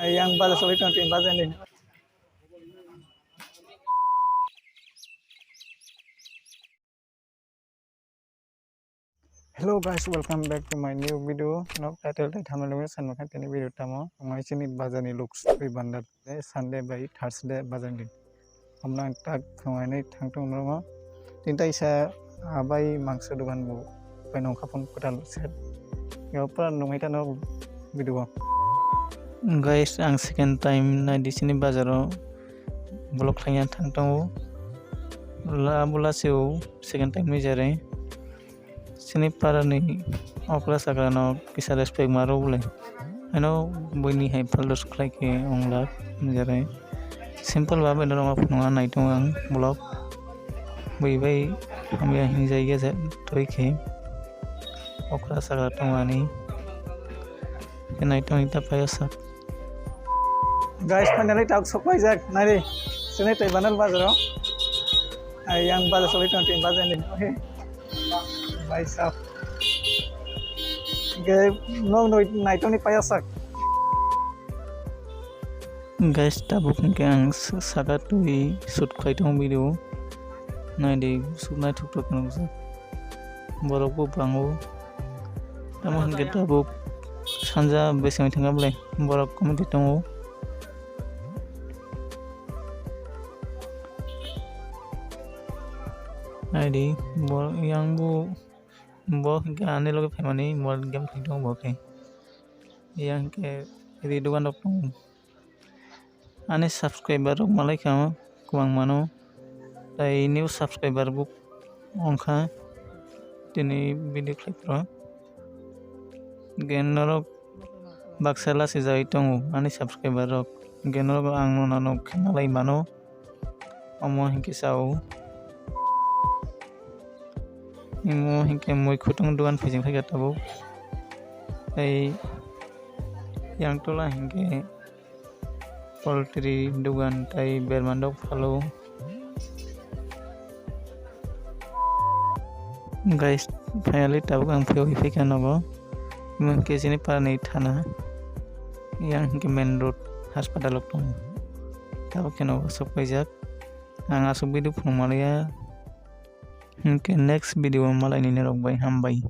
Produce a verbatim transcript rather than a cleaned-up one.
Yang bazar sogwi tong tini bazar ni. Hello guys, welcome back to my new video. No title tei thumbnail bai sanmakha tini video tamo. Ang chini bazar ni looks twi bandar. Sunday bai Thursday bazar ni. Hamna tak thangmani thangtung normo. Tinta isa abai mangsa dugan bu pai nongkha phun kwtal set. Yo pura nungwi tano video. Guys, ang second time nai di sini bazaro vlog khlaiya thang tongo. La bula seo second time ni jare. Sini parani okra sakra no kisa respect maro bole. Ano buini hai paldos khlai ke ongla jare. Simple ba beno rong phunga nai tongo ang vlog. Bui bai hamya hinjai ya toi khe okra sakra tongo ani. Nai tongo ita payo sak. Guys, finally tak sok paijak nai re. Sini tai banal bazaro. Ai yang bazar sogwi tong tini bazar ni. Bai sap. Ge no no nai tongo ni payo sak. Guys, tabuk hwnkhe ang sa-, saka twi shoot khlai tongo video. Nai di, shoot naithok tok nukjak. Borok bo bango. Tamo hwnkhe tabuk sanja besengwi thangkha bwlai. Borok comedy tongo. Nai di, bo-, yang bo, bo hwnkhe ani loge phaimani mobile game thwng tongo bo khe. Yang hwnkhe ri dogan rok tongo. Ani subscriber rok malai kha kwbang mano, tai new subscriber bo wngkha tini video khlai phuru. Gen norok baksa lasi jai tongo ani subscriber rok, gen norok ang no nano khe malai mano, omo hinkhe sao. Imo hinkhe mui khutong dogan phaijak kha tabuk, tai yang tola hinkhe poultry dogan tai berma dok phalo. Guys, finally tabuk ang phiyok phikha nogo. Imo hinkhe chini parani thana. Yang hinkhe main road hospital rok tongo. Tabuk khe nogo sok paijak. Ang aswk video phunuk manliya. Hinkhe next video malaini norok bai hambai.